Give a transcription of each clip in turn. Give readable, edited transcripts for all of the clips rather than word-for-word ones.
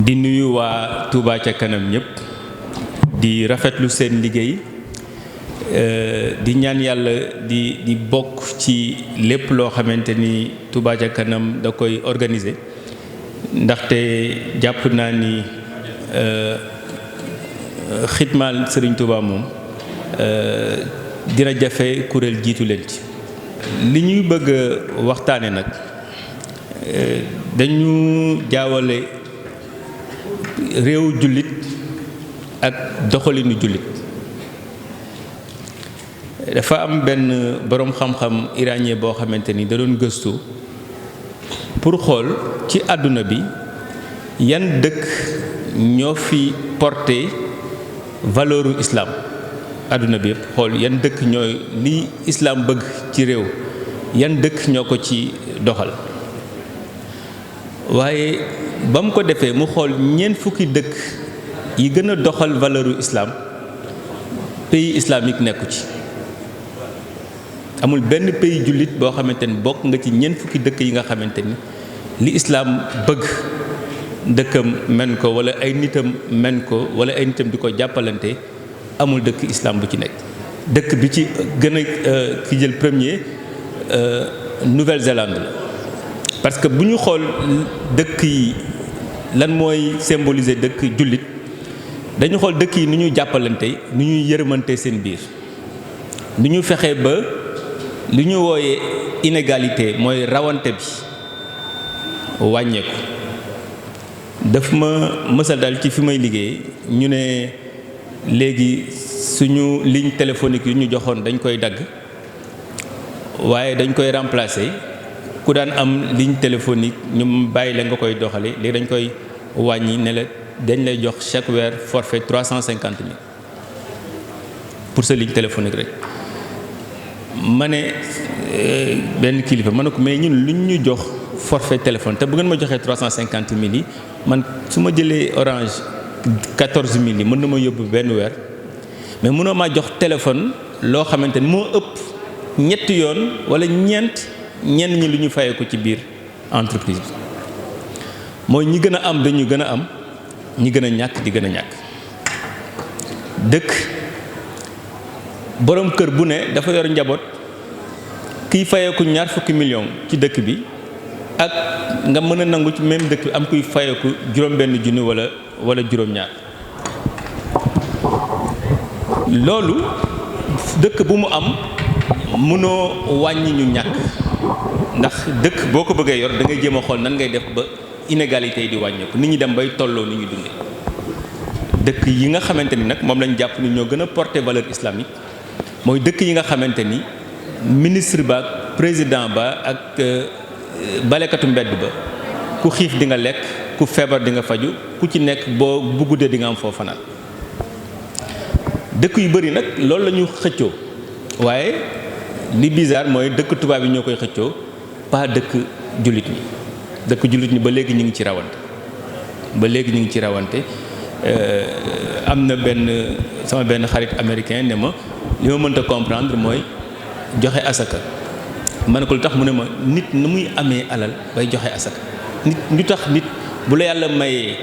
di nuyu waa Touba ca kanam ñëpp di rafetlu seen liggéey di ñaan yàlla di bokk ci lépp loo xamante ni Touba ca kanam da koy organiser ndaxte jàpp naa ni xidmaal Serigne Touba moom dina jafe kuréel jiitu leen ci. li ñuy bëgg a waxtaane nag dañu jaawale réewu jullit ak doxalinu jullit. dafa am benn boroom xam-xam iranien boo xamante ni da doon gëstu pour xool ci àdduna bi yan dëkk ñoo fi porté valeuru islam. àdduna bi yëpp xool yan dëkk ñooy li islam bëgg ci réew yan dëkk ñoo ko ci doxal waaye ba mu ko defee mu xool ñeent fukki dëkk yi gën a doxal valeuru islam pays islamique nekku ci. amul benn pays jullit boo xamante ni bokk nga ci ñeent fukki dëkk yi nga xamante ni li islam bëgg dëkkam men ko wala ay nitam men ko wala ay nitam di ko jàppalante amul dëkk islam bu ci nekk. dëkk bi ci gën a ki jël premier Nouvelle-Zélande la parce que bu ñu xool dëkk yi lan mooy symboliser dëkk jullit dañu xool dëkk yi nu ñuy jàppalante nu ñuy yërëmante seen biir nu ñu fexee ba li ñu wooyee inégalité mooy rawante bi wàññeeku. daf ma mësal daal ci fi may liggéey ñu ne léegi suñu ligne téléphonique yu ñu joxoon dañ koy dagg waaye dañ koy remplacer ku daan am ligne téléphonique ñu bàyyi la nga koy doxale léegi dañ koy wàññi ne la dañ lay jox chaque weer forfait 350 000 pour sa ligne téléphonique rek. ma ne benn kilifa ma ne ko mais ñun luñ ñu jox forfait téléphone te bu ngeen ma joxee 350 000 yi man su ma jëlee Orange 14 000 yi mën na ma yóbbu benn weer mais mënoo maa jox téléphone loo xamante ni moo ëpp ñetti yoon wala ñeent ñenn ñi lu ñu fayee ko ci biir entreprise bi. mooy ñi gën a am dañu gën a am ñi gën a ñàkk di gën a ñàkk. dëkk boroom kër bu ne dafa yor njaboot kiy fayeeku 20 millions ci dëkk bi ak nga mën a nangu ci même dëkk bi am kuy fayeeku juróom-benn junni wala juróom-ñaar. loolu dëkk bu mu am mënoo wàññi ñu ñàkk ndax dëkk boo ko bëggee yor da ngay jéem a xool nan ngay def ba inégalité yi di wàññeeku nit ñi dem bay tolloo ni ñuy dundee. dëkk yi nga xamante ni nag moom lañ jàpp ni ñoo gën a porter valeur islamique mooy dëkk yi nga xamante ni ministre ba ak président ba ak balekatu mbedd ba ku xiif di nga lekk ku feebar di nga faju ku ci nekk bu guddee di nga am foo fanaan. dëkk yu bari nag loolu la ñu xëccoo waaye li bizarre mooy dëkk tubaab yi ñoo koy xëccoo pas dëkk jullit ñi. dëkk jullit ñi ba léegi ñu ngi ci rawante am na sama benn xarit américain ne ma li ma mënta comprendre mooy joxe asaka ma ne ko lu tax mu ne ma nit nu muy amee alal bay joxe asaka nit lu tax nit bu la yàlla mayee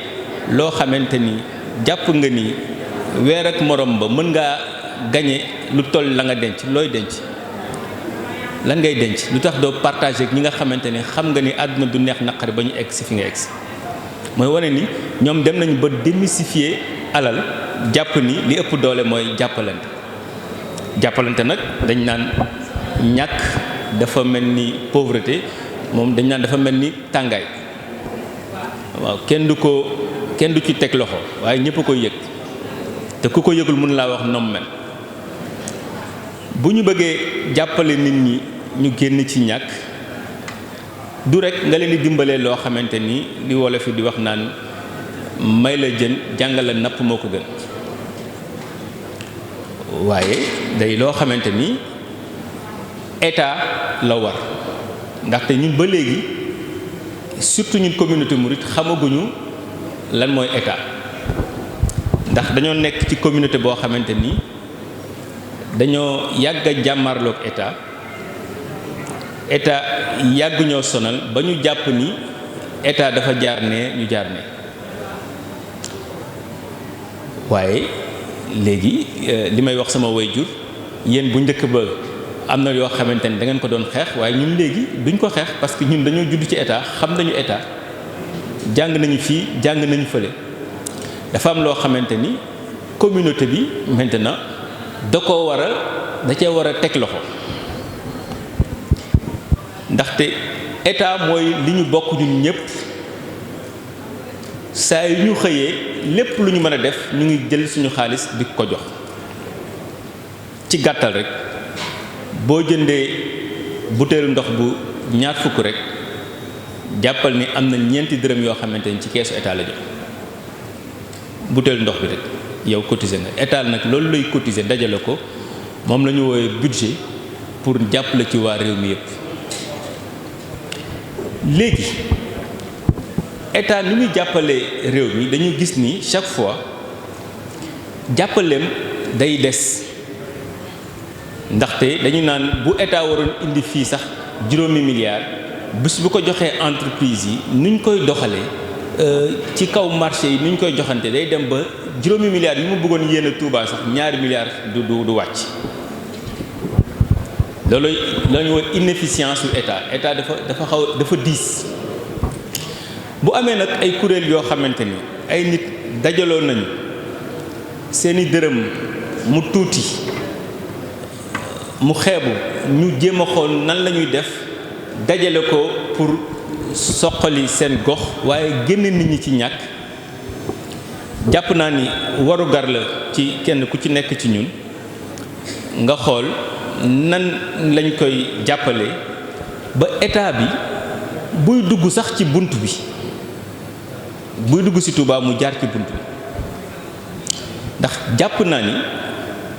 loo xamante ni jàpp nga ni weer ak morom ba mën ngaa gañe lu toll la nga denc looy denc lan ngay denc lu tax doo partager ak ñi nga xamante ni xam nga ni àdduna du neex naqari ba ñu egg si fi nga egg si. mooy wane ni ñoom dem nañu ba démystifier alal jàpp ni li ëpp doole mooy jàppalante nag dañ naan ñàkk dafa mel ni pauvreté moom dañ naan dafa mel ni tàngaay waaw kenn du ci teg loxo waaye ñëpp a koy yëg te ku ko yëgul mën laa wax nom mel. bu ñu bëggee jàppale nit ñi ñu génn ci ñàkk du rek nga leen di dimbalee loo xamante ni li wolof yi di wax naan may la jën jàngale napp moo ko gën waaye day loo xamante ni état la war ndaxte ñun ba léegi surtout ñun communauté mouride xamaguñu lan mooy état ndax dañoo nekk ci communauté boo xamante ni dañoo yàgg a jàmmarloog état yàgg ñoo sonal ba ñu jàpp ni état dafa jaar ne ñu jaar ne waaye léegi li may wax sama waajur yéen bu njëkk ba am na yoo xamante ni da ngeen ko doon xeex waaye ñun léegi duñ ko xeex parce que ñun dañoo judd ci état xam nañu état jàng nañu fii jàng nañu fële dafa am loo xamante ni communauté bi maintenant da cee war a teg loxo ndaxte état mooy li ñu bokk ñun ñëpp saa yu ñu xëyee lépp lu ñu mën a def ñu ngi jël suñu xaalis di ko jox ci gàttal rek boo jëndee butéelu ndox bu ñaar fukk rek jàppal ni am na ñeenti dërëm yoo xamante ni ci keesu état la jox butéelu ndox bi rek yow cotiser nga état nag loolu lay cotiser dajale ko moom la ñu woowee budget pour jàppale ci waa réew mi yëpp. léegi état ni muy jàppale réew mi dañu gis ni chaque fois jàppaleem day des ndaxte dañu naan bu état waroon indi fii sax juróomi milliards bés bu ko joxee entreprise yi nuñ koy doxalee ci kaw marché yi nuñ koy joxante day dem ba juróomi milliards yi mu bëggoon yéen a Touba sax ñaari milliards du wàcc. loolu la ñu woon inefficience su état dafa diis bu amee nag ay kuréel yoo xamante ni ay nit dajaloo nañu seeni dërëm mu tuuti mu xeebu ñu jéem a xool nan la ñuy def dajale ko pour soqali seen gox waaye génn nit ñi ci ñàkk jàpp naa ni warugar la ci kenn ku ci nekk ci ñun nga xool nan lañ koy jàppale ba état bi buy dugg sax ci bunt bi buy dugg ci Touba mu jaar ci bunt bi ndax jàpp naa ni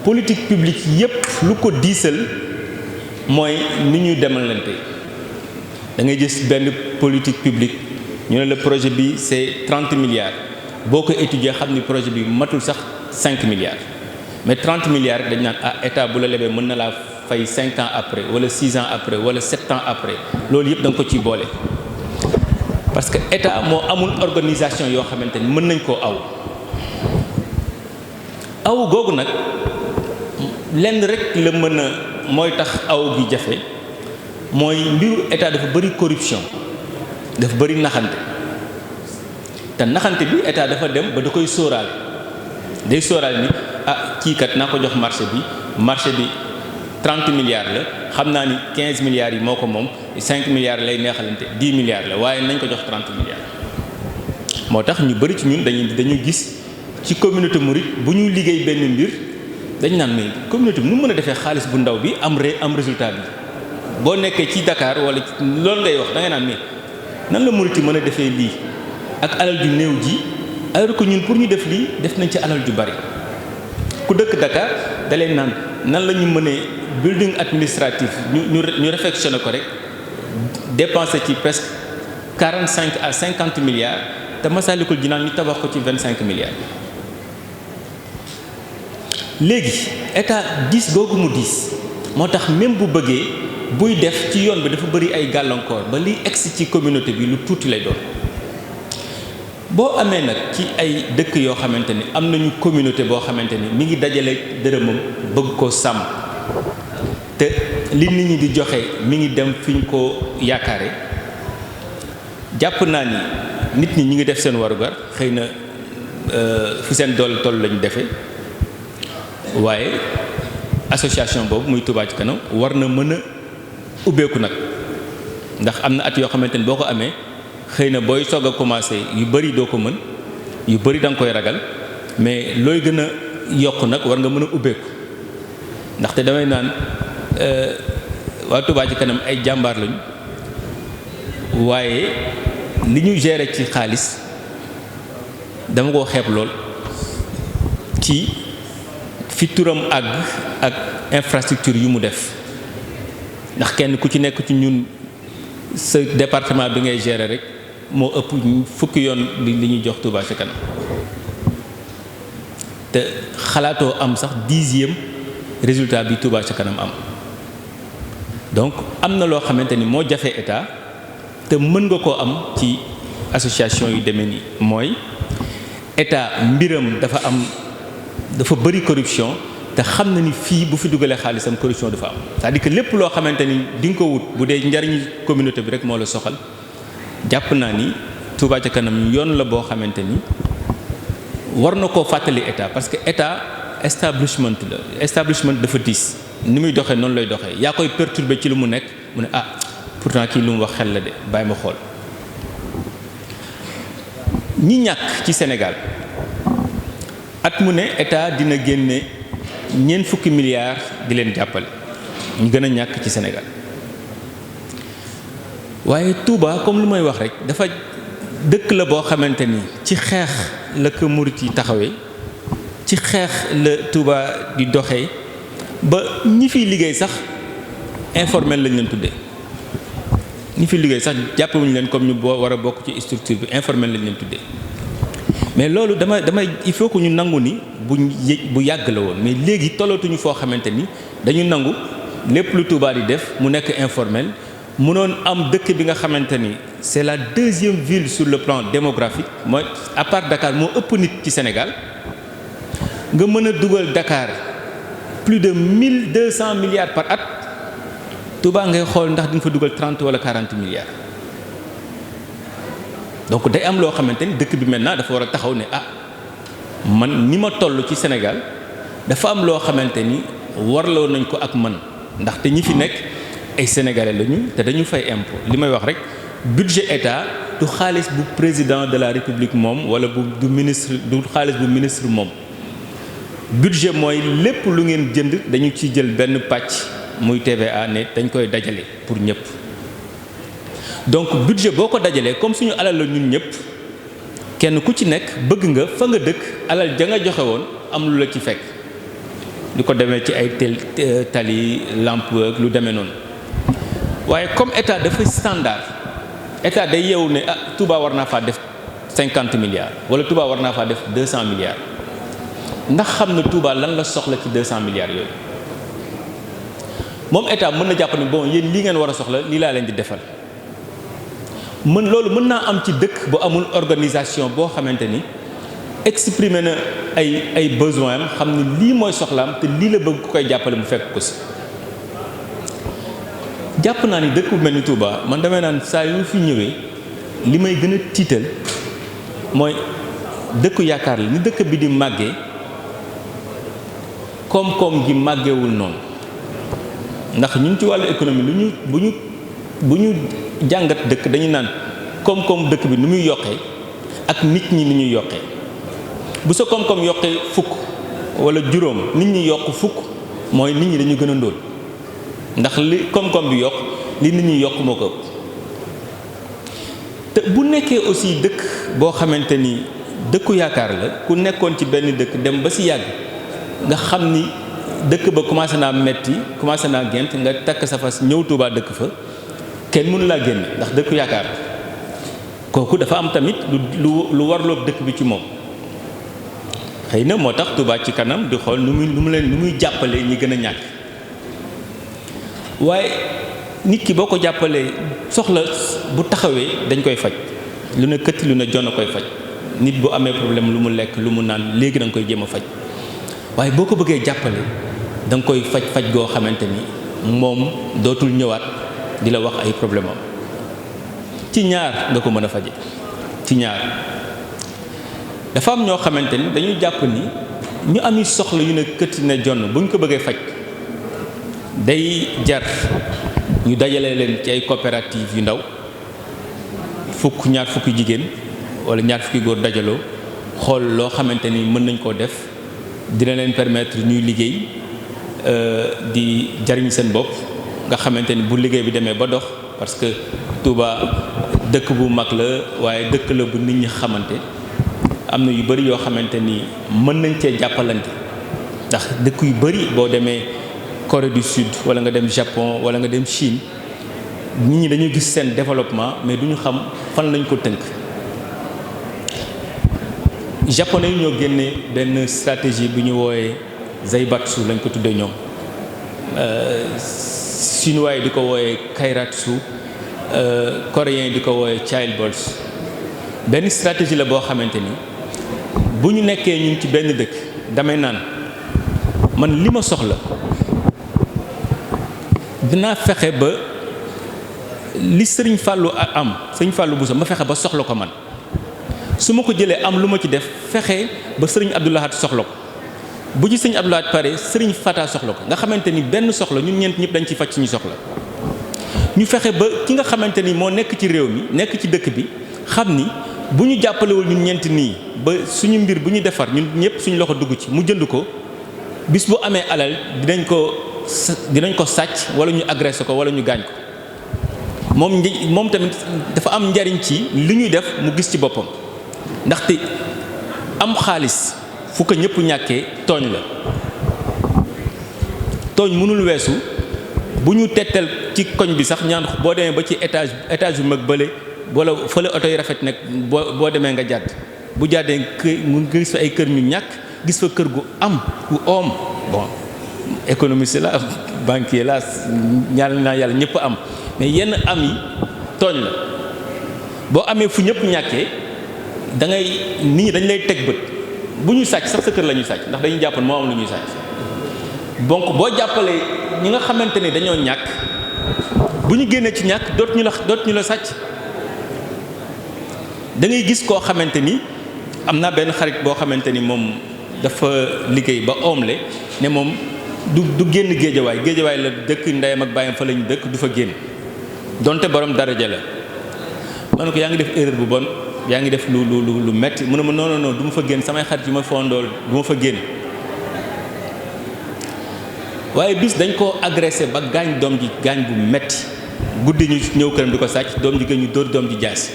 politique publique yépp lu ko diisal mooy ni ñuy demalante da ngay gis benn politique publique ñu ne le projet bi c'est 30 milliards boo ko étudier xam ni projet bi matul sax 5 milliards mais 30 milliards dañ naan état bu la lebee mën na laa fay 5 ans après wala 6 ans après wala 7 ans après loolu yëpp da nga ko ciy boole parce que état moo amul organisation yoo xamante ni mën nañ koo aw googu nag lenn rek la mën a mooy tax aw gi jafe mooy mbiru état dafa bëri corruption dafa bëri naxante te naxante bi état dafa dem ba da koy sóoraale day sóoraale ni kii kat naa ko jox marché bi 30 milliards la xam naa ni 15 milliards yi moo ko moom 5 milliards lay neexalante 10 milliards la waaye nañ ko jox 30 milliards. moo tax ñu bëri ci ñun dañu gis ci communauté mouride bu ñuy liggéey benn mbir dañ naan mais communauté bi nu mën a defee xaalis bu ndaw bi am résultat bi boo nekkee ci Dakar wala loolu ngay wax da ngay naan mais nan la mouride mën a defee lii ak alal ju néew ji alors que ñun pour ñu def lii def nañ ci alal ju bari. ku dëkk Dakar da leen naan nan la ñu mënee building administratif ñu réfectionné ko rek dépensé ci presque 45 à 50 milliards te Massalikul Jinaan ñu tabax ko ci 25 milliards. léegi état diis googu mu diis moo tax même bu bëggee buy def ci yoon bi dafa bëri ay gàllankoor ba liy egsi ci communauté bi lu tuuti lay doon. boo amee nag ci ay dëkk yoo xamante ni am nañu communauté boo xamante ni mi ngi dajale dërëmam bëgg koo sàmm te li nit ñi di joxe mi ngi dem fi ñu ko yaakaare jàpp naa ni nit ñi ñi ngi def seen warugar xëy na fi seen doole toll lañu defee waaye association boobu muy Touba ci kanam war na mën a ubbeeku nag ndax am na at yoo xamante ni boo ko amee xëy na booy soog a commencé yu bëri doo ko mën yu bëri da nga koy ragal mais looy gën a yokk nag war nga mën a ubbeeku ndaxte damay naan waa Touba ci kanam ay jàmbaar lañu waaye li ñu gérer ci xaalis dama koo xeeb lool ci fi turam àgg ak infrastructure yu mu def ndax kenn ku ci nekk ci ñun sa département bi ngay gérer rek moo ëpp fukki yoon li ñuy jox Touba ci kanam te xalaatoo am sax 10e résultat bi Touba ci kanam am donc am na loo xamante ni moo jafe état te mën nga koo am ci association yu demee nii mooy état mbiram dafa am dafa bëri corruption te xam na ni fii bu fi dugalee xaalisam corruption du fa am c'est-à-dire que lépp loo xamante ni di nga ko wut bu dee njariñu communauté bi rek moo la soxal jàpp naa ni Touba ca kanam yoon la boo xamante ni war na koo fàttali état parce que état establishment dafa diis ni muy doxee noonu lay doxee yaa koy perturber ci lu mu nekk mu ne pourtant kii lu mu wax xel la de bàyyi ma xool. ñi ñàkk ci Sénégal at mu ne état dina génne ñeent fukki milliards di leen jàppale ñu gën a ñàkk ci Sénégal waaye Touba comme lu may wax rek dafa dëkk la boo xamante ni ci xeex la ko murit yi taxawee ci xeex la Touba di doxee ba ñi fiy liggéey sax informel lañ leen tuddee ñi fiy liggéey sax jàppewuñu leen comme ñu war a bokk ci structure bi informel lañ leen tuddee mais loolu damay il faut que ñu nangu ni bu yàgg la woon mais léegi tollatuñu foo xamante ni dañu nangu lépp lu Touba di def mu nekk informel mënoon am dëkk bi nga xamante ni c'est la deuxième ville sur le plan démographique mooy à part Dakar moo ëpp nit ci Sénégal nga mën a dugal Dakar plus de 1200 milliards par at Touba ngay xool ndax di nga fa dugal 30 wala 40 milliards donc day am loo xamante ni dëkk bi maintenant dafa war a taxaw ne man ni ma toll ci Sénégal dafa am loo xamante ni warloo nañ ko ak man ndaxte ñi fi nekk ay sénégalais lañu te dañu fay impôt li may wax rek budget état du xaalis bu président de la république moom wala du xaalis bu ministre moom budget mooy lépp lu ngeen jënd dañu ci jël benn pàcc muy TVA ne dañ koy dajale pour ñëpp donc budget boo ko dajalee comme suñu alal la ñun ñëpp kenn ku ci nekk bëgg nga fa nga dëkk alal ja nga joxe woon am lu la ci fekk lu ko demee ci ay tali lampe ak lu demee noonu waaye comme état dafa standard état day yeewu ne Touba war naa faa def 50 milliards wala Touba war naa faa def 200 milliards ndax xam na Touba lan la soxla ci 200 milliards yooyu moom état mën na jàpp ne bon yéen lii ngeen war a soxla lii laa leen di defal loolu mën naa am ci dëkk bu amul organisation boo xamante ni exprimer na ay besoin am xam ne lii mooy soxlaam te lii la bëgg ku koy jàppale mu fekk ko si jàpp naa ni dëkk bu mel ni Touba man damay naan saa yu fi ñëwee li may gën a tiital mooy dëkku yaakaar la ni dëkk bi di màggee koom-koom gi màggewul noonu ndax ñun ci wàllu économie bu ñu jàngat dëkk dañu naan koom-koom dëkk bi nu muy yokkee ak nit ñi ni ñuy yokkee bu sa koom-koom yokkee fukk wala juróom nit ñi yokk fukk mooy nit ñi dañu gën a ndóol ndax li koom-koom bi yokk li nit ñi yokk moo ko ëpp te bu nekkee aussi dëkk boo xamante ni dëkku yaakaar la ku nekkoon ci benn dëkk dem ba si yàgg nga xam ni dëkk ba commencé naa metti commencé naa gent nga takk sa fas ñëw Touba dëkk fa kenn mënu laa génn ndax dëkku yaakaar kooku dafa am tamit lu warloo dëkk bi ci moom xëy na moo tax Touba ci kanam di xool nu muy jàppale ñi gën a ñàkk waaye nit ki boo ko jàppalee soxla bu taxawee dañ koy faj lu ne këtti lu ne jonn koy faj nit bu amee problème lu mu lekk lu mu naan léegi da nga koy jéem a faj waaye boo ko bëggee jàppale da nga koy faj goo xamante ni moom dootul ñëwaat di la wax ay problème am ci ñaar nga ko mën a faje ci ñaar dafa am ñoo xamante ni dañuy jàpp ni ñu ami soxla yu ne këtti ne jonn bu ñu ko bëggee faj day jar ñu dajale leen ci ay coopérative yu ndaw ñaar fukki jigéen wala ñaar fukki góor dajaloo xool loo xamante ni mën nañ koo def dina leen permettre ñuy liggéey di jariñ seen bopp nga xamante ni bu liggéey bi demee ba dox parce que Touba dëkk bu mag la waaye dëkk la bu nit ñi xamante am na yu bari yoo xamante ni mën nañ cee jàppalante ndax dëkk yu bari boo demee Corée du Sud wala nga dem Japon wala nga dem Chine nit ñi dañuy gis seen développement mais duñu xam fan lañ ko tënk japonais yi ñoo génne benn stratégie bu ñu wooyee Zaibatsu lañ ko tuddee ñoom chinois yi di ko wooyee Kairatsu coréens yi di ko wooyee Child Balls benn stratégie la boo xamante ni bu ñu nekkee ñun ci benn dëkk damay naan man li ma soxla dinaa fexe ba li sëriñ Fallou am sëriñ Fallou Bousso ma fexe ba soxla ko man su ma ko jëlee am lu ma ci def fexe ba sëriñ Abdou Lahad soxla ko bu ci sëriñ Abdou Lahad pare sëriñ Fata soxla ko nga xamante ni benn soxla ñun ñeent ñëpp dañ ci faj suñu soxla ñu fexe ba ki nga xamante ni moo nekk ci réew mi nekk ci dëkk bi xam ni bu ñu jàppalewul ñun ñeent nii ba suñu mbir bu ñu defar ñun ñëpp suñu loxo dugg ci mu jënd ko bis bu amee alal dinañ ko sàcc wala ñu agressé ko wala ñu gaañ ko moom tamit dafa am njariñ ci li ñuy def mu gis ci boppam ndaxte am xaalis fu ko ñëpp ñàkkee tooñ la tooñ mënul weesu bu ñu tettal ci koñ bi sax ñaan boo demee ba ci étage bu mag bële wala fële oto yi rafet nag boo demee nga jàdd bu jàddee nga gis fa ay kër ñu ñàkk gis fa kër gu am gu oom bon économiste la banquier la ñaan naa yàlla ñëpp am mais yenn am yi tooñ la boo amee fu ñëpp ñàkkee da ngay nit ñi dañ lay teg bët bu ñu sàcc sax sa kër la ñuy sàcc ndax dañuy jàpp moo am lu ñuy sàcc donc boo jàppalee ñi nga xamante ne dañoo ñàkk bu ñu génnee ci ñàkk dootuñu la sàcc da ngay gis koo xamante ni am naa benn xarit boo xamante ni moom dafa liggéey ba oomle ne moom du génn géejawaay la dëkk ndeyam ak baayam fa la ñu dëkk du fa génn donte borom daraja la ma ne ko yaa ngi def erreur bu bon yaa ngi def lu metti mu ne ma non du ma fa génn samay xarit yu ma fondool du ma fa génn waaye bis dañ koo agressé ba gaañ doom ji gaañ bu metti guddi ñu ñëw këram di ko sàcc doom ji gën ñu dóor doom ji jaasi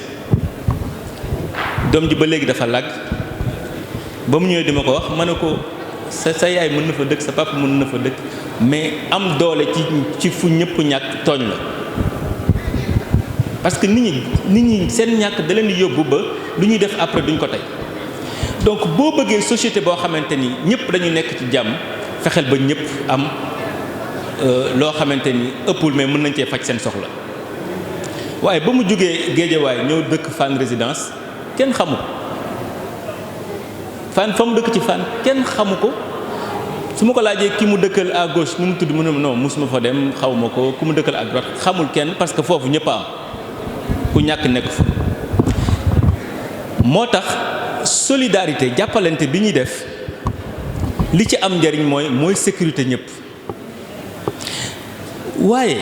doom ji ba léegi dafa làgg ba mu ñëwee di ma ko wax ma ne ko sa yaay mën na fa dëkk sa papa mën na fa dëkk mais am doole ci fu ñëpp ñàkk tooñ la parce que nit ñi seen ñàkk da leen di yóbbu ba lu ñuy def après duñ ko tey donc boo bëggee société boo xamante ni ñëpp dañu nekk ci jàmm fexeel ba ñëpp am loo xamante ni ëppul mais mën nañ cee faj seen soxla waaye ba mu jógee Géejawaay ñëw dëkk Fann Résidence kenn xamu ko Fann fa mu dëkk ci Fann kenn xamu ko su ma ko laajee ki mu dëkkal à gauche nu mu tudd mu ne non mosuma fa dem xaw ma ko ku mu dëkkal à droite xamul kenn parce que foofu ñëpp a am ku ñàkk nekk fa moo tax solidarité jàppalante bi ñuy def li ci am njariñ mooy sécurité ñëpp waaye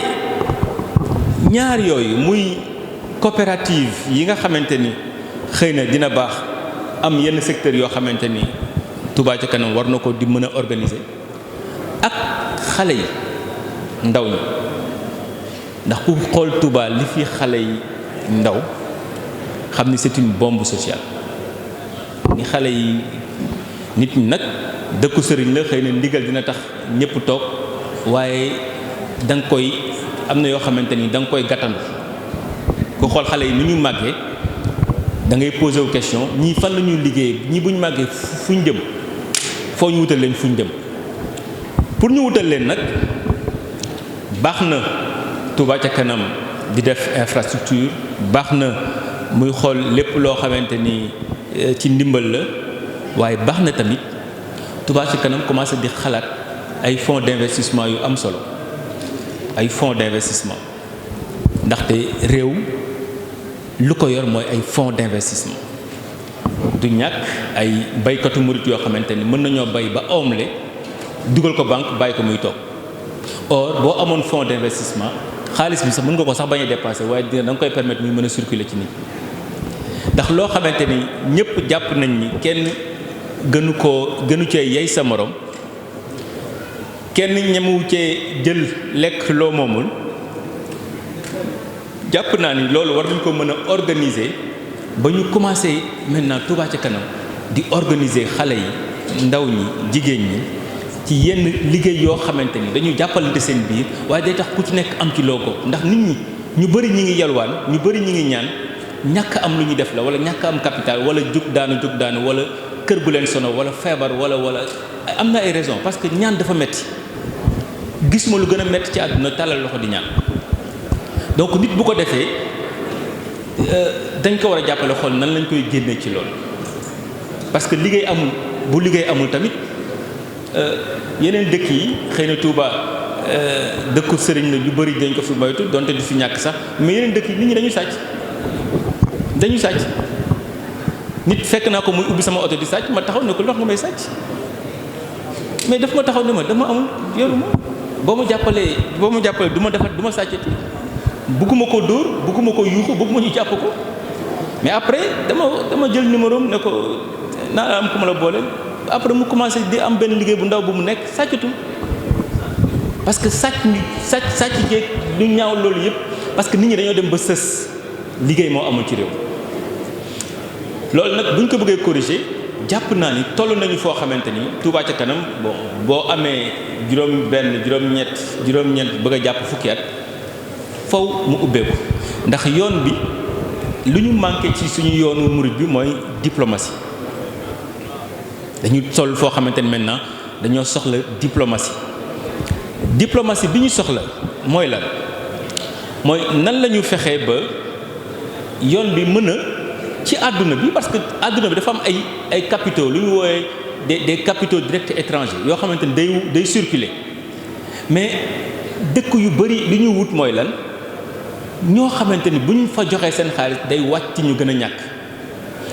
ñaar yooyu muy coopérative yi nga xamante ni xëy na dina baax am yenn secteur yoo xamante ni Touba ca kanam war na ko di mën a organiser ak xale yi ndaw ñi ndax ku xool Touba li fi xale yi ndaw xam ni c'est une bombe sociale ni xale yi nit ñi nag dëkku sëriñ la xëy na ndigal dina tax ñëpp toog waaye da nga koy am na yoo xamante ni da nga koy gàttandu ku xool xale yi ni ñu màggee da ngay posé wu question ñii fan la ñuy liggéey ñii bu ñu màggee fu ñu jëm foo ñu wutal leen fu ñu jëm pour ñu wutal leen nag baax na Touba ca kanam di def infrastructure baax na muy xool lépp loo xamante ni ci ndimbal la waaye baax na tamit Touba ca kanam commencé di xalaat ay fonds d'investissement yu am solo ay fonds d'investissement ndaxte réew lu ko yor mooy ay fonds d'investissement du ñàkk ay baykatu murit yoo xamante ni mën nañoo bay ba omle dugal ko banque bàyyi ko muy toog or boo amoon fonds d'investissement xaalis bi sax mën nga ko sax bañ a dépasser waaye da nga koy permettre muy mën a circuler ci nit ndax loo xamante ni ñëpp jàpp nañ ni kenn gënu cee yey sa morom kenn ñemewu cee jël lekk loo moomul jàpp naa ni loolu war nañ ko mën a organiser ba ñu commencé maintenant Touba ca kanam di organiser xale yi ndaw ñi jigéen ñi ci yenn liggéey yoo xamante ni dañuy jàppalante seen biir waaye day tax ku ci nekk am ci loo ko ndax nit ñi ñu bëri ñi ngi yalwaan ñu bëri ñi ngi ñaan ñàkk am lu ñu def la wala ñàkk am capital wala jug daanu wala kër bu leen sono wala feebar wala am na ay raison parce que ñaan dafa metti gis ma lu gën a metti ci àdduna tàllal loxo di ñaan donc nit bu ko defee dañ ko war a jàppale xool nan lañ koy génnee ci loolu parce que liggéey amul bu liggéey amul tamit yeneen dëkk yi xëy na Touba dëkku sëriñ la yu bëri dañ ko fi moytu donte du fi ñàkk sax mais yeneen dëkk yi nit ñi dañuy sàcc nit fekk naa ko muy ubbi sama oto di sàcc ma taxaw ne ko lox nga may sàcc mais daf ma taxaw ne ma dama amul yoruma boo ma jàppalee du ma defat du ma sàccati bugguma ko dóor bugguma ko yuuxu bugguma ñu jàpp ko mais après dama jël numéro am ne ko naa am ku ma la boole après mu commencé di am benn liggéey bu ndaw bu mu nekk sàccatul parce que sàcc jeeg lu ñaaw loolu yëpp parce que nit ñi dañoo dem ba sës liggéey moo amul ci réew loolu nag bu ñu ko bëggee corriger jàpp naa ni toll nañu foo xamante ni Touba ca kanam bon boo amee juróom-ñeent bëgg a jàpp fukki at faw mu ubbeeku ndax yoon bi lu ñu manqué ci suñu yoonu murid bi mooy diplomatie dañu toll foo xamante ni maintenant dañoo soxla diplomatie bi ñu soxla mooy lan mooy nan la ñu fexee ba yoon bi mën a ci àdduna bi parce que àdduna bi dafa am ay capitaux lu ñu wooyee des capitaux directs étrangers yoo xamante ni day circuler mais dëkk yu bari li ñu wut mooy lan ñoo xamante ni bu ñu fa joxee seen xaalis day wàcc ñu gën a ñàkk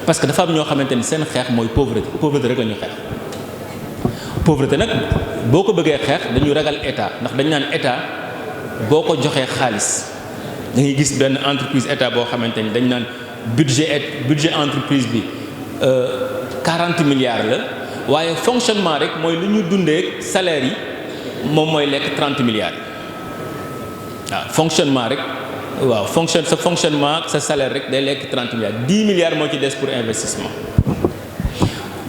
parce que dafa am ñoo xamante ni seen xeex mooy pauvreté rek la ñu xeex pauvreté nag boo ko bëggee xeex dañu ragal état ndax dañu naan état boo ko joxee xaalis da ngay gis benn entreprise état boo xamante ni dañu naan budget entreprise bi 40 milliards la waaye fonctionnement rek mooy lu ñu dundee salaire yi moom mooy lekk 30 milliards yi waaw fonctionnement rek waaw sa fonctionnement sa salaire rek day lekk 30 milliards 10 milliards moo ci des pour investissement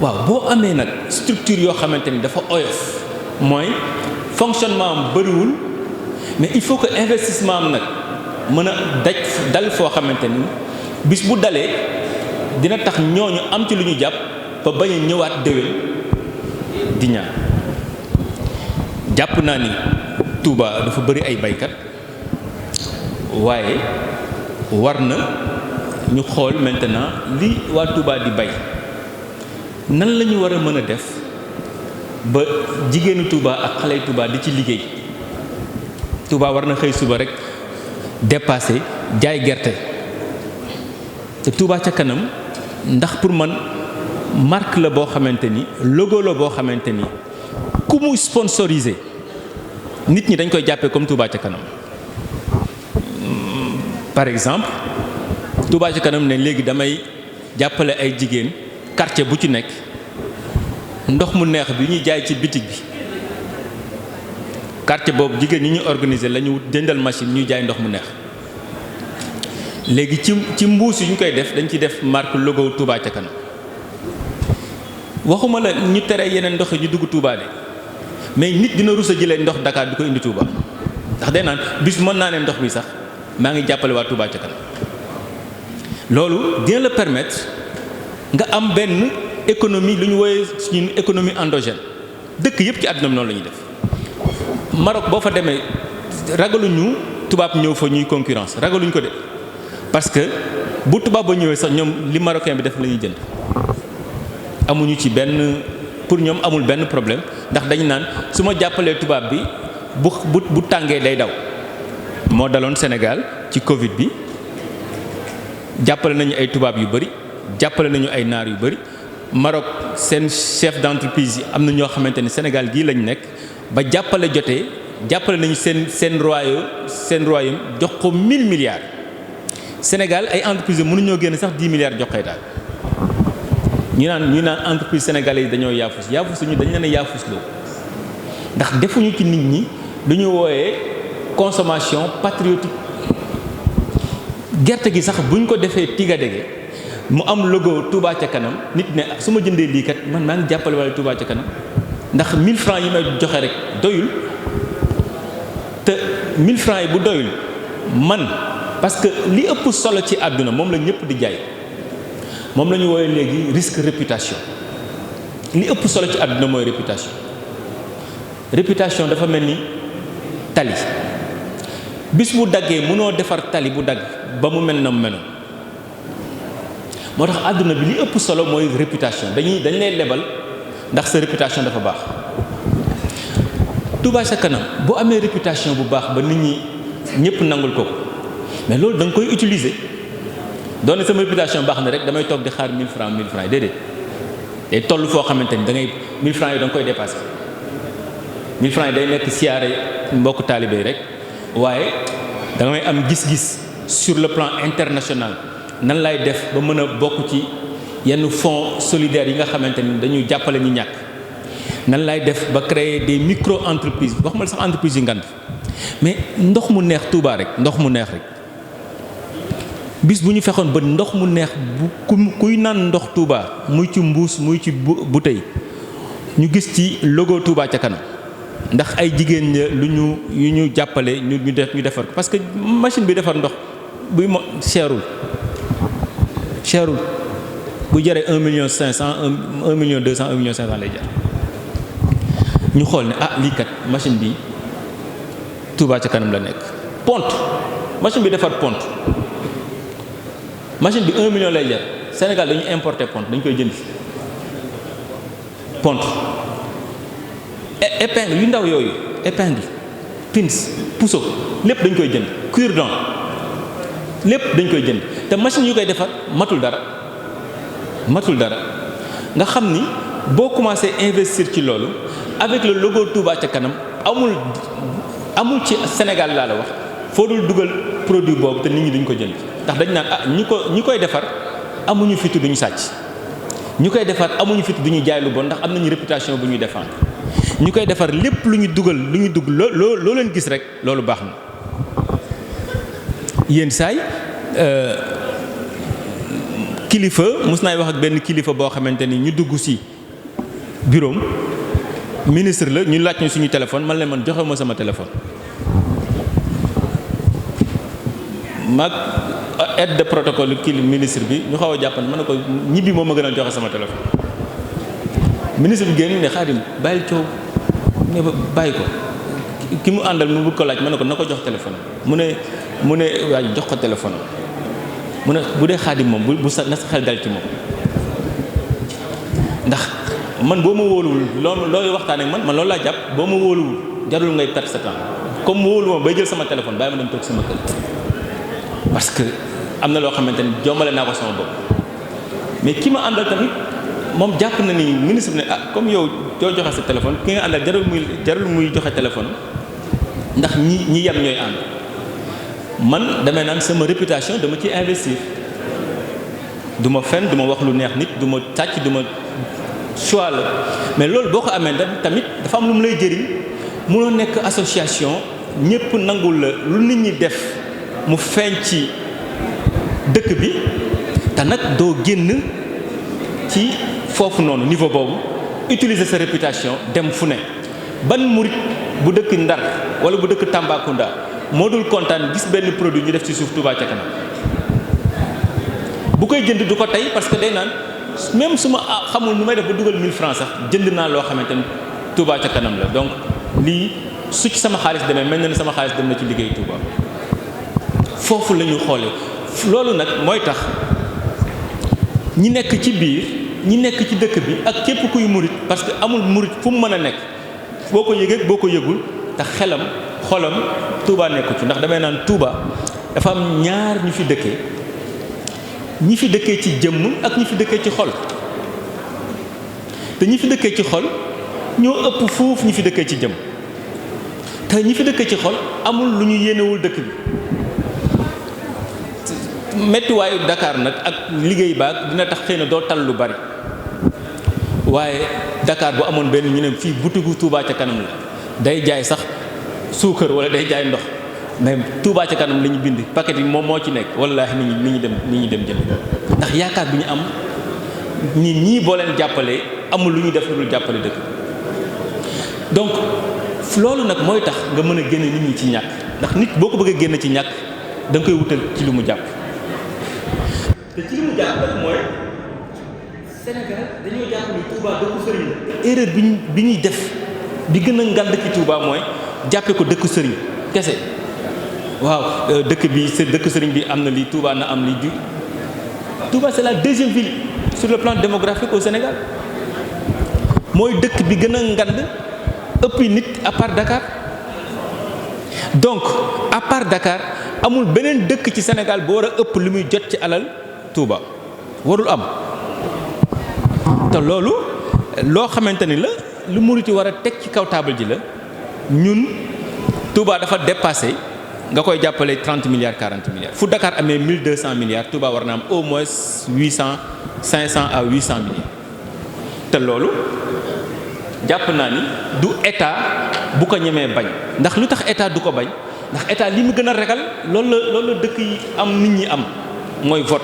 waaw boo amee nag structure yoo xamante ni dafa oyof mooy fonctionnement am bëriwul mais il faut que investissement am nag mën a dal foo xamante ni bis bu dalee dina tax ñooñu am ci lu ñu jàpp ba bañ a ñëwaat déwén di ñaan jàpp naa ni Touba dafa bëri ay baykat waaye war na ñu xool maintenant li waa Touba di bay nan la ñu war a mën a def ba jigéenu Touba ak xale Touba di ci liggéey Touba war na xëy suba rek dépassé jaay gerte te Touba ca kanam ndax pour man marque la boo xamante ni logo la boo xamante ni ku mu sponsorisé nit ñi dañ koy jàppee comme Touba ca kanam par exemple Touba ca kanam ne léegi damay jàppale ay jigéen quartier bu ci nekk ndox mu neex bi ñuy jaay ci bitig bi quartier boobu jigéen ñi ñu organiser la ñu jëndal machine ñuy jaay ndox mu neex léegi ci mbuus yi ñu koy def dañ ci def marque logo Touba ca kanam waxuma la ñu tere yeneen ndox yi ñu dugg Touba de mais nit dina rus a jëlee ndox Dakar di ko indi Touba ndax day naan bis mën naa ne ndox mi sax maa ngi jàppale waa Touba ca kanam loolu dina la permettre nga am benn économie lu ñu woowee suñu économie endogène dëkk yëpp ci àdduna bi noonu la ñuy def Maroc boo fa demee ragaluñu tubaab ñëw fa ñuy concurrence ragaluñ ko de parce que bu tubaab ba ñëwee sax ñoom li marocain bi def la ñuy jënd amuñu ci benn pour ñoom amul benn problème ndax dañu naan su ma jàppalee tubaab bi bu tàngee day daw moo daloon Sénégal ci Covid bi jàppale nañu ay tubaab yu bëri jàppale nañu ay naar yu bëri Maroc seen chef d'entreprise yi am na ñoo xamante ni Sénégal gii lañ nekk ba jàppale jotee jàppale nañu seen royaume jox ko 1000 milliards Sénégal ay entreprises mënuñoo génn sax 10 milliards jox koy daal ñu naan entreprise sénégalais yi dañoo yaafus ñu dañ leen a yaafus loo ndax defuñu ci nit ñi lu ñu wooyee consommation patriotique gerte gi sax buñ ko defee tigadege mu am logo Touba ca kanam nit ne su ma jëndee lii kat man maa ngi jàppale wala Touba ca kanam ndax 1000 francs yi may joxe rek doyul te 1000 francs yi bu doyul man parce que li ëpp solo ci àdduna moom la ñëpp di jaay moom la ñu woowee léegi risque réputation li ëpp solo ci àdduna mooy réputation dafa mel ni tali bis bu daggee mënoo defar tali bu dagg ba mu mel na mu meloon moo tax àdduna bi li ëpp solo mooy réputation dañ lay lebal ndax sa réputation dafa baax Touba ca kanam boo amee réputation bu baax ba nit ñi ñëpp nangul ko mais loolu da nga koy utiliser doone sama réputation baax na rek damay toog di xaar 1000 francs yi déedéet day toll foo xamante ni da ngay 1000 francs yi da nga koy dépasser 1000 francs yi day nekk siyaare mbokk taalibe yi rek waaye da ngay am gis-gis sur le plan international nan lay def ba mën a bokk ci yenn fonds solidaires yi nga xamante ni dañuy jàppale ñi ñàkk nan lay def ba créer des micro entreprises waxuma sax entreprises yi ngand mais ndox mu neex Touba rek ndox mu neex rek bis bu ñu fexoon ba ndox mu neex bu kuy naan ndox Touba muy ci mbuus muy ci bouteille ñu gis ci logo Touba ca kanam ndax ay jigéen yu ñu jàppale ñu defar ko parce que machine bi defar ndox buy mo cherul bu jaree 1,5 million 1,2 million 1,5 million lay jar ñu xool ne lii kat machine bi Touba ca kanam la nekk. pont machine bi defar pont machine bi 1 million lay jar Sénégal dañu importer pont dañ koy jënd pont épingle yu ndaw yooyu épingle pins puso lépp dañ koy jënd cure-dent lépp dañ koy jënd te machine yu koy defar matul dara nga xam ni boo commencé investir ci loolu avec le logo Touba ca kanam amul ci Sénégal laa la wax foo dul dugal produit boobu te nit ñi duñ ko jënd ndax dañ naan ñi koy defar amuñu fitu duñu sàcc ñu koy defar amuñu fitu duñu jaay lu bon ndax am nañu réputation bu ñuy défendre ñu koy defar lépp lu ñu dugg loo leen gis rek loolu baax na yéen saay kilifa mos naay wax ak benn kilifa boo xamante ni ñu dugg ci bureau ministre la ñu laaj ñu suñu téléphone man leen man joxe ma sama téléphone mag aide de protocole ministre bi ñu xaw a jàppan ma ne ko ñibbi moo ma gën a joxe sama téléphone ministre bi génn ne Xaadim bàyyil coow ne bàyyi ko ki mu àndal mu bëgg ko laaj ma ne ko na ko jox téléphone mu ne waaye jox ko téléphone mu ne bu dee Xaadim moom bu sa na sa xel dal ci moom ndax man boo ma wóoluwul looy waxtaan ak man loolu laa jàpp boo ma wóoluwul jarul ngay perte sa temps comme wóolu ma bay jël sama téléphone bàyyi ma dem toog sama kër parce que am na loo xamante ni jombale naa ko sama bopp mais ki ma àndal tamit moom jàpp na ni ministre bi ne comme yow doo joxe sa téléphone ki nga àndal jarul muy joxe téléphone ndax ñi yem ñooy ànd man damay naan sama réputation dama ci investir du ma fen du ma wax lu neex nit du ma sàcc du ma choix la mais loolu boo ko amee tamit dafa am lu mu lay jëriñ munoo nekk association ñëpp nangul la lu nit ñi def mu feeñ ci dëkk bi te nag doo génn ci foofu noonu niveau boobu utiliser sa réputation dem fu ne ban murit bu dëkk Ndar wala bu dëkk Tambacounda moo dul kontaan gis benn produit ñu def ci suuf Touba ca kanam bu koy jënd du ko tey parce que day naan même su ma xamul nu may def ba dugal 1000 francs sax jënd naa loo xamante ni Touba ca kanam la donc lii su ci sama xaalis demee mel na ni sama xaalis dem na ci liggéey Touba foofu la ñu xoolee loolu nag mooy tax ñi nekk ci biir ñi nekk ci dëkk bi ak képp kuy murit parce que amul murit fu mu mën a nekk boo ko yëgee boo ko yëgul te xelam xolam Touba nekku ci ndax damay naan Touba dafa am ñaar ñu fi dëkkee ñi fi dëkkee ci jëmm ak ñi fi dëkkee ci xol te ñi fi dëkkee ci xol ñoo ëpp foofu ñi fi dëkkee ci jëmm te ñi fi dëkkee ci xol amul lu ñu yéenewul dëkk bi mettiwaayu Dakar nag ak liggéey baag dina tax xëy na doo tal lu bari waaye Dakar bu amoon benn ñu ne fii butigu Touba ca kanam la day jaay sax suukar wala day jaay ndox mais Touba ca kanam la ñu bind paquet yi moom moo ci nekk wallaahi nit ñi dem jënd ndax yaakaar bi ñu am ñii boo leen jàppalee amul lu ñuy def lu dul jàppale dëkk donc loolu nag mooy tax nga mën a génne nit ñi ci ñàkk ndax nit boo ko bëggee génn ci ñàkk da nga koy wutal ci lu mu jàpp te ci li mu jàpp nag mooy Sénégal dañoo jàpp ni Touba dëkku sëriñ la. erreur bi ñuy def bi gën a ngand ci Touba mooy jàppee ko dëkku sëriñ kese waaw dëkk bi dëkk sëriñ bi am na lii Touba na am lii ju Touba c'est la deuxième ville sur le plan démographique au Sénégal mooy dëkk bi gën a ngand ëppi nit à part Dakar. Donc à part Dakar amul beneen dëkk ci Sénégal bu war a ëpp li muy jot ci alal Touba warul am. te loolu loo xamante ni la lu murit yi war a teg ci kaw taabal ji la ñun Touba dafa dépassé nga koy jàppale 30 milliards 40 milliards fu Dakar amee 1200 milliards Touba war na am au moins 500 à 800 milliards. te loolu jàpp naa ni du état bu ko ñemee bañ ndax lu tax état du ko bañ ndax état li mu gën a ragal loolu la dëkk yi am nit ñi am mooy vote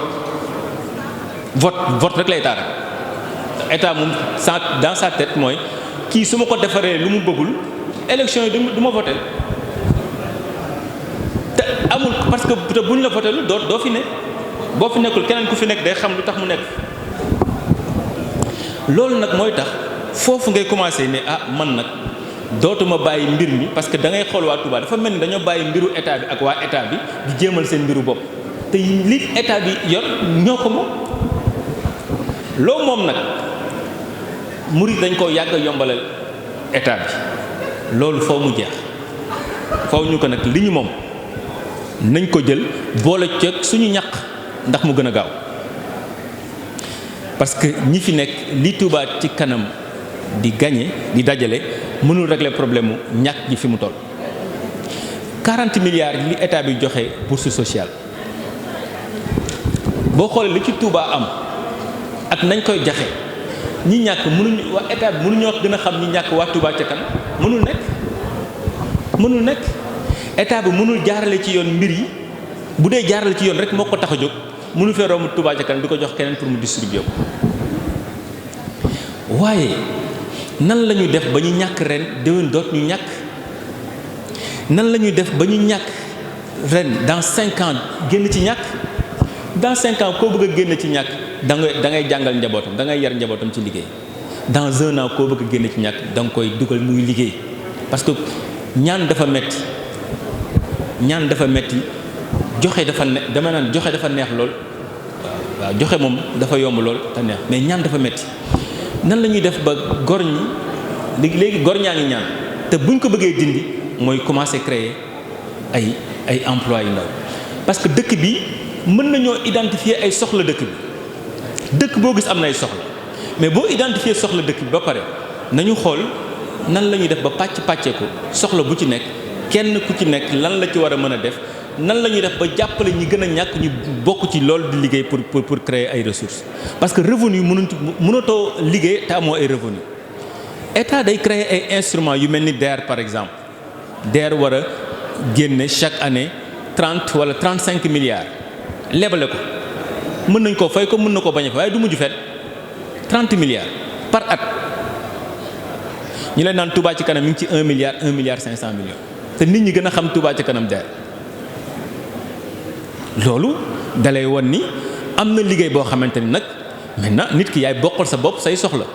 rek la état rek. état moom dans sa tête mooy kii su ma ko defaree lu mu bëggul élection yi du ma voté te amul parce que te buñ la voté lu doo fi nekk boo fi nekkul keneen ku fi nekk day xam lu tax mu nekk. loolu nag mooy tax foofu ngay commencé ne man nag dootuma bàyyi mbir mi parce que da ngay xool waa Touba dafa mel ni dañoo bàyyi mbiru état bi ak waa état bi di jéemal seen mbiru bopp te li état bi yor ñoo ko moom. loo moom nag murid dañ ko yàgg yombalal état bi loolu foo mu jeex foofu ñu ko nag li ñu moom nañ ko jël boole ceeg suñu ñaq ndax mu gën a gaaw parce que ñi fi nekk li Touba ci kanam di gagné di dajale mënul régler problème mu ñàkk gi fi mu toll. 40 milliards li état bi joxe bourse sociale boo xoolee li ci Touba am ak nañ koy jaxe ñi ñàkk mënuñu waa état bi mënuñoo gën a xam ñi ñàkk waa Touba ca kanam mënul nekk état bi mënul jaarale ci yoon mbir yi bu dee jaarale ci yoon rek moo ko tax a jóg mënu fee romb Touba ca kanam di ko jox keneen pour mu distribuer ko waaye nan la ñuy def ba ñu ñàkk ren déwén doot ñu ñàkk nan la ñuy def ba ñu ñàkk ren dans 5 ans génn ci ñàkk dans 5 ans koo bëgg a génn ci ñàkk da ngay jàngal njabootam da ngay yar njabootam ci liggéey dans 1 an koo bëgg a génn ci ñàkk da nga koy dugal muy liggéey parce que ñaan dafa metti joxe dafa dama naan joxe dafa neex lool waaw joxe moom dafa yomb lool te neex mais ñaan dafa metti nan la ñuy def ba gor ñi léegi gor ñaa ngi ñaan te buñ ko bëggee dindi mooy commencer créer ay emploi yu ndaw parce que dëkk bi mën nañoo identifier ay soxla dëkk boo gis am na ay soxla mais boo identifier soxla dëkk bi ba pare nañu xool nan la ñuy def ba pàccee ko soxla bu ci nekk kenn ku ci nekk lan la ci war a mën a def nan la ñuy def ba jàppale ñi gën a ñàkk ñu bokk ci loolu di liggéey pour créer ay ressources parce que revenu mënatoo liggéey te amoo ay revenu état day créer ay instruments yu mel ni DER par exemple DER war a génne chaque année 30 wala 35 milliards lebale ko mën nañ koo fay ko mën na koo bañ a fay waaye du mujj fet 30 milliards par at ñu leen naan Touba ci kanam mi ngi ci 1 milliard 500 millions te nit ñi gën a xam Touba ci kanam DER loolu dalay won ni am na liggéey boo xamante ni nag maintenant nit ki yaay bokkal sa bopp say soxla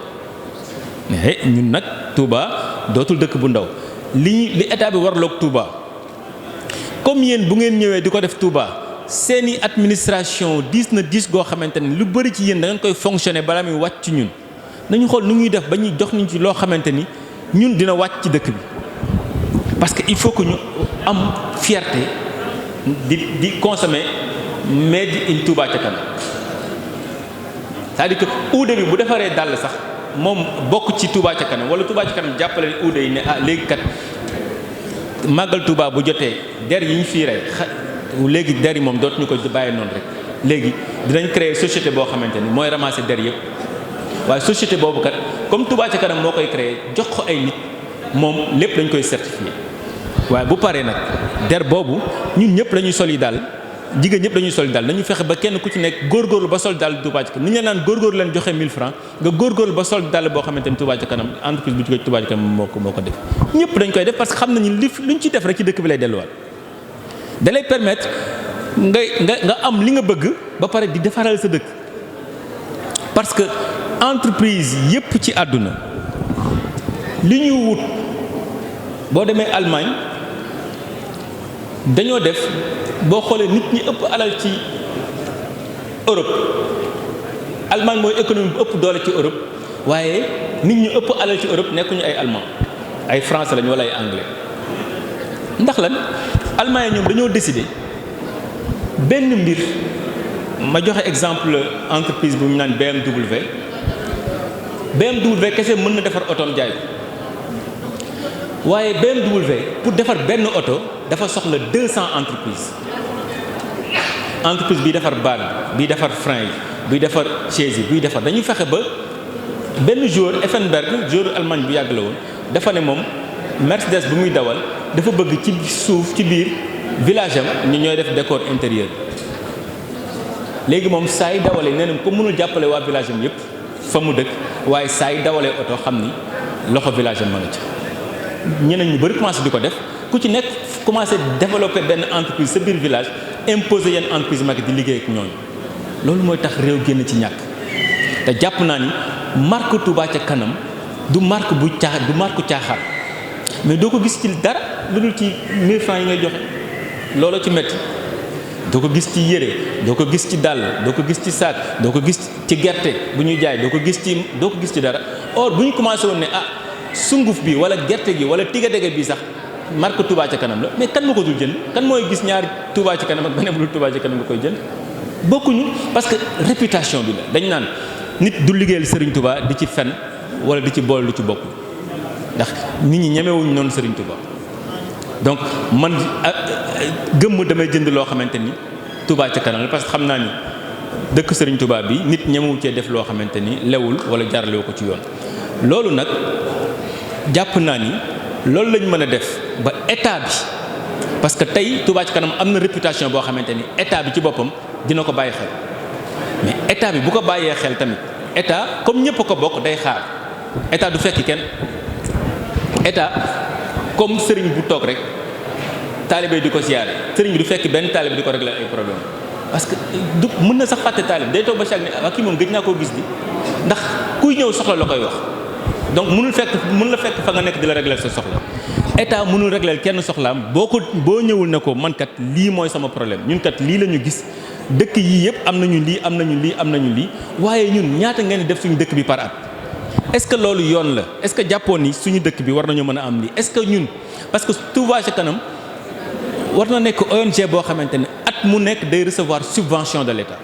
mais ñun nag Touba dootul dëkk bu ndaw li état bi warloog Touba comme yéen bu ngeen ñëwee di ko def Touba seeni administration diis na diis goo xamante ni lu bëri ci yéen da ngeen koy fonctionner balaa muy wàcc ci ñun nañu xool nu ñuy def ba ñuy jox ñu ci loo xamante ni ñun dina wàcc ci dëkk bi parce que il faut que ñu am fierté di consommer made in Touba ca kanam c'est-à-dire que uude bi bu defaree dàll sax moom bokk ci Touba ca kanam wala Touba ca kanam jàppale uude yi ne léegi kat màggal Touba bu jotee der yi ñu fii rey léegi der yi moom dootuñu ko bàyyi noonu rek léegi dinañ créer société boo xamante ni mooy ramasser der yëpp waaye société boobu kat comme Touba ca kanam moo koy créer jox ko ay nit moom lépp dañ koy certifier waaye bu paree nag der boobu ñun ñëpp dañuy sol yi daal jigéen ñëpp dañuy sol yi daal nañu fexe ba kenn ku ci nekk góorgóorlu ba sol daal Touba ca kanam ni ñu naan góorgóorlu leen joxe 1000 francs nga góorgóorlu ba sol dàll boo xamante ni Touba ca kanam entreprise bu jógee ci Touba ca kanam moo ko def ñëpp dañ koy def parce que xam nañu luñ ci def rek ci dëkk bi lay delluwaat da lay permettre nga am li nga bëgg ba pare di defaral sa dëkk parce que entreprise yëpp ci àdduna li ñuy wut boo demee Allemagne dañoo def boo xoolee nit ñi ëpp alal ci Europe Allemagne mooy économie bu ëpp doole ci Europe waaye nit ñi ëpp alal ci Europe nekkuñu ay allemand ay français lañu wala ay anglais ndax lan Allemagne ñoom dañoo décider benn mbir ma joxe exemple entreprise bu ñu naan BMW kese mën na defar otoom jaay waaye BMW pour defar benn oto dafa soxla 200 entreprise biy defar baal biy defar frein yi biy defar chaise yi biy defar dañuy fexe ba benn joueur Effenberg joueur Allemagne bu yàgg la woon dafa ne moom Mercedes bu muy dawal dafa bëgg ci suuf ci biir village am ñu ñooy def décor intérieur léegi moom saa yi dawalee nee na ko mënul jàppale waa village am yëpp fa mu dëkk waaye saa yi dawalee oto xam ni loxo village am ma nga ci ñeneen ñu bëri commencé di ko def ku ci nekk commencé développer benn entreprise sa biir village imposer yenn entreprise mag di liggéey ak ñooñu loolu mooy tax réew génn ci ñàkk te jàpp naa ni marque Touba ca kanam du marque bu caaxaan mais doo ko gis ci dara lu dul ci 1000 francs yi ngay joxe looloo ci métti doo ko gis ci yére doo ko gis ci dàll doo ko gis ci saak doo ko gis ci gerte bu ñuy jaay doo ko gis ci dara or bu ñu commencé woon ne sunguf bi wala gerte gi wala tigadege bi sax marque Touba ca kanam la mais kan ma ko dul jënd kan mooy gis ñaari Touba ci kanam ak beneen bu dul Touba ci kanam nga koy jënd bokkuñu parce que réputation bi la dañ naan nit du liggéeyal Serigne Touba di ci fen wala di ci boole lu ci bokk ndax nit ñi ñemewuñu noonu Serigne Touba donc man gëmm damay jënd loo xamante ni Touba ca kanam la parce que xam naa ni dëkk Serigne Touba bi nit ñemewu cee def loo xamante ni lewul wala jaaralewu ko ci yoon loolu nag jàpp naa ni loolu lañ mën a def ba état bi parce que tey Touba ci kanam am na réputation boo xamante ni état bi ci boppam dina ko bàyyi xel mais état bi bu ko bàyyee xel tamit état comme ñëpp ko bokk day xaar état du fekki kenn état comme sëriñ bu toog rek taalibe di ko siyaare sëriñ bi du fekk benn taalibe di ko régler ay problème parce que du mën na sax fàtte taalibe day toog ba chaque ne waa kii moom gëj naa koo gis di ndax kuy ñëw soxla la koy wax donc mën la fekk fa nga nekk di la régler sa soxla état mënul régler kenn soxlaam boo ñëwul ne ko man kat lii mooy sama problème ñun kat lii la ñu gis dëkk yii yëpp am nañu lii waaye ñun ñaata ngeen def suñu dëkk bi par at est-ce que loolu yoon la est-ce que jàppoon ni suñu dëkk bi war nañoo mën a am lii est-ce que ñun parce que Touba ca kanam war na nekk ONG boo xamante ne at mu nekk day recevoir subvention de l'État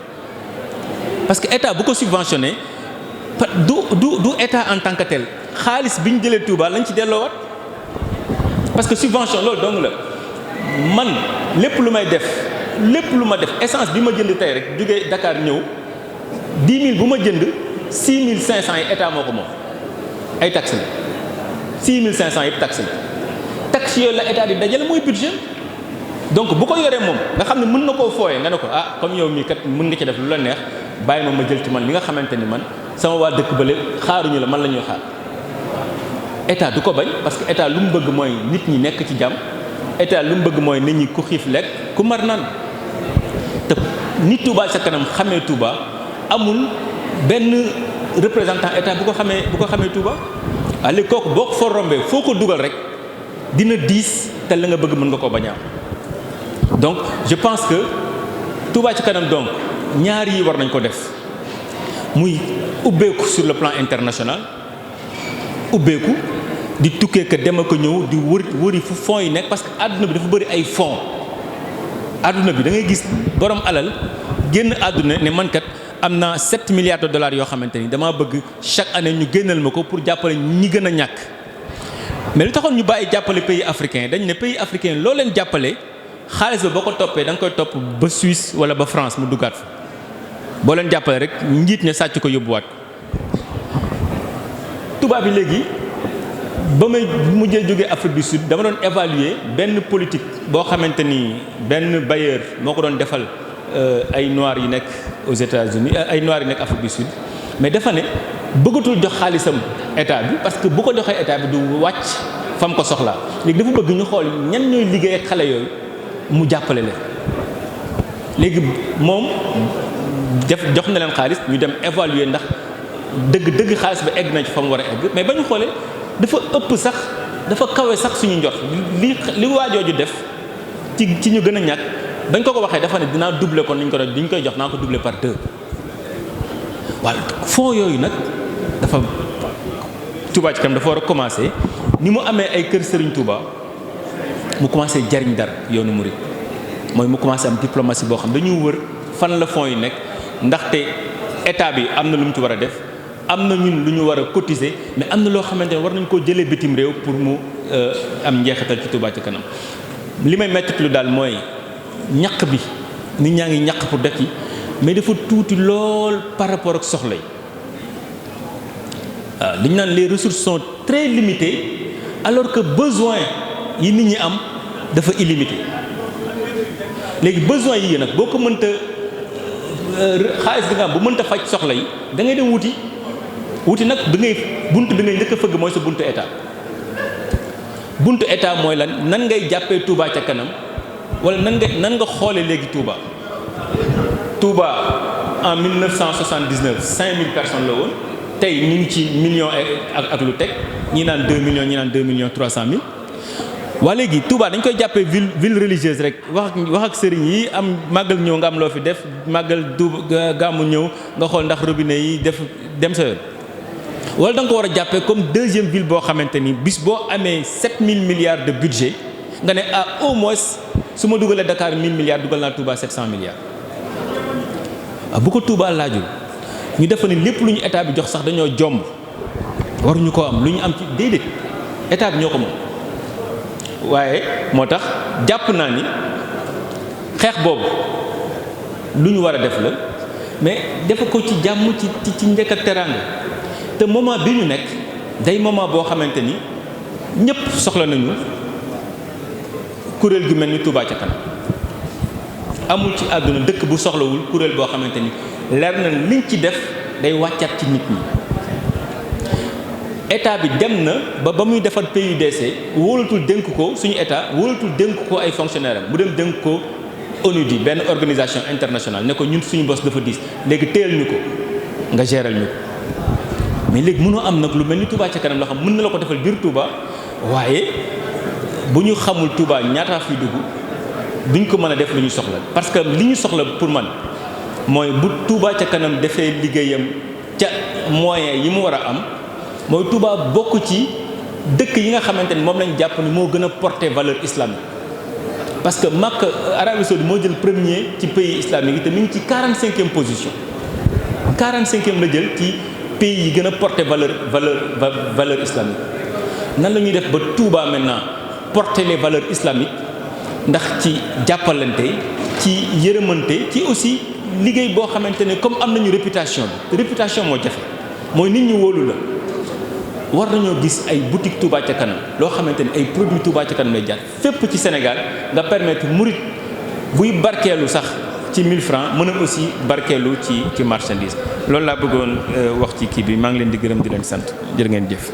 parce que état bu ko subventionné du état en tant que tel xaalis bi ñu jëlee Touba lañ ci delloowaat parce que subvention loolu dong la man lépp lu ma def essence bi ma jënd tey rek jógee Dakar ñëw 10 000 bu ma jënd 6 500 yi état moo ko moom ay taxes la 6 500 yëpp taxes la taxes yooyu la état di dajale mooy budget donc bu ko yoree moom nga xam ne mën na koo fooyee nga ne ko comme yow mii kat mën nga ci def lu la neex bàyyi ma jël ci man li nga xamante ni man sama waa dëkk bële xaaruñu la man la ñuy xaar état du ko bañ parce que état lu mu bëgg mooy nit ñi nekk ci jàmm état lu mu bëgg mooy nit ñi ku xiif lekk ku mar naan te nit Touba ca kanam xamee Touba amul benn représentant état bu ko xamee Touba léegi kooku boo ko fa rombee foo ko dugal rek dina diis te la nga bëgg mën nga koo bañ a am donc je pense que Touba ca kanam donc ñaar yi war nañ ko def muy ubbeeku sur le plan international ubbeeku di tukkee que dem ak ñëw di wëri fu fonds yi nekk parce que àdduna bi dafa bëri ay fonds àdduna bi da ngay gis borom alal génn àdduna ne man kat am naa 7 milliards de dollars yoo xamante ni damaa bëgg chaque année ñu génnal ma ko pour jàppale ñi gën a ñàkk mais lu taxoon ñu bàyyi jàppale pays africain dañ ne pays africain loo leen jàppale xaalis ba boo ko toppee da nga koy topp ba Suisse wala ba France mu duggaat fa boo leen jàppale rek njiit ña sàcc ko yóbbuwaat tubaab bi léegi ba may mujjee jógee Afrique du Sud dama doon évaluer benn politique boo xamante ni benn bailleur moo ko doon defal ay noirs yi nekk aux États-Unis ay noirs yi nekk Afrique du Sud mais dafa ne bëggatul jox xaalisam état bi parce que bu ko joxee état bi du wàcc fam ko soxlaa léegi dafa bëgg ñu xool ñan ñooy liggéey ak xale yooyu mu jàppale leen léegi moom jox na leen xaalis ñu dem évaluer ndax dëgg xaalis ba egg na ci fa mu war a egg mais ba ñu xoolee dafa ëpp sax dafa kawe sax suñu njort li waajooju def ci ñu gën a ñàkk bañ ko waxee dafa ne dinaa doubler kon niñ ko doon diñ koy jox naa ko doubler par 2 waaw fonds yooyu nag dafa Touba ci kanam dafa war a commencer ni mu amee ay kër Serigne Touba mu commencé jariñ dara yoonu murid mooy mu commencé am diplomatie boo xam dañuy wër fan la fonds yi nekk ndaxte état bi am na lu mu ci war a def am na ñun lu ñu war a cotiser mais am na loo xamante ne war nañ koo jëlee bitim réew pour mu am njeexital ci Touba ci kanam li may metti lu daal mooy ñaq bi nit ñaa ngi ñaq pour def yi mais dafa tuuti lool par rapport ak soxla yi waaw li ñu naan les ressources sont très limitées alors que besoin yi nit ñi am dafa illimité léegi besoin yi nag boo ko mënta xaalis bi nga am bu mënta faj soxla yi da ngay dem wuti nag da ngay bunt bi ngay njëkk a fëgg mooy sa buntu état mooy lan nan ngay jàppee Touba ca kanam wala nan nga xoolee léegi Touba en 1979 5000 personnes la woon tey ñu ngi ci millions ak lu teg ñi naan 2 millions ñi naan 2 millions 300 mille waa léegi Touba dañ koy jàppee ville religieuse rek wax ak sëriñ yi am màggal ñëw nga am loo fi def màggal gàmmu ñëw nga xool ndax robinet yi dem sa yoon wala da nga ko war a jàppee comme deuxième ville boo xamante ni bis boo amee 7000 milliards de budget nga ne au moins su ma dugalee Dakar 1000 milliards dugal naa Touba 700 milliards bu ko Touba laajul ñu defa ni lépp lu ñu état bi jox sax dañoo jomb waruñu ko am lu ñu am ci déedéet état bi ñoo ko moom waaye moo tax jàpp naa ni xeex boobu lu ñu war a def la mais defa ko ci jàmm ci njëkk ak teraanga te moment bi ñu nekk day moment boo xamante ni ñëpp soxla nañu kuréel gi mel ni Touba ca kanam amul ci àdduna dëkk bu soxlawul kuréel boo xamante ni leer na liñ ci def day wàccaat ci nit ñi état bi dem na ba muy defar PUDC wóolatul dénk ko suñu état wóolatul dénk ko ay fonctionnaire am mu dem dénk ko ONUDI benn organisation internationale ne ko ñun suñu bos dafa diis léegi téyal ñu ko nga géral ñu ko mais léegi mënoo am nag lu mel ni Touba ca kanam loo xam mën na la ko defal biir Touba waaye bu ñu xamul Touba ñaataa fiy dugg duñ ko mën a def lu ñu soxla parce que li ñu soxla pour man mooy bu Touba ca kanam defee liggéeyam ca moyen yi mu war a am mooy Touba bokk ci dëkk yi nga xamante ni moom lañ jàpp ni moo gën a porter valeur islamique parce que Makka Arabie Saoudite moo jël premier ci pays islamique yi te mi ngi ci 45e position 45e la jël ci pays yi gën a porter valeur islamique nan la ñuy def ba Touba maintenant porter les valeurs islamiques ndax ci jàppalante ci yërëmante ci aussi liggéey boo xamante ne comme am nañu réputation moo jafe mooy nit ñi wóolu la war nañoo gis ay boutique Touba ca kanam loo xamante ne ay produits Touba ca kanam lay jaar fépp ci Sénégal nga permettre murit buy barkeelu sax ci 1000 francs mën a aussi barkeelu ci marchandise loolu laa bëggoon wax ci kii bi maa ngi leen di gërëm di leen sant jërë ngeen jëf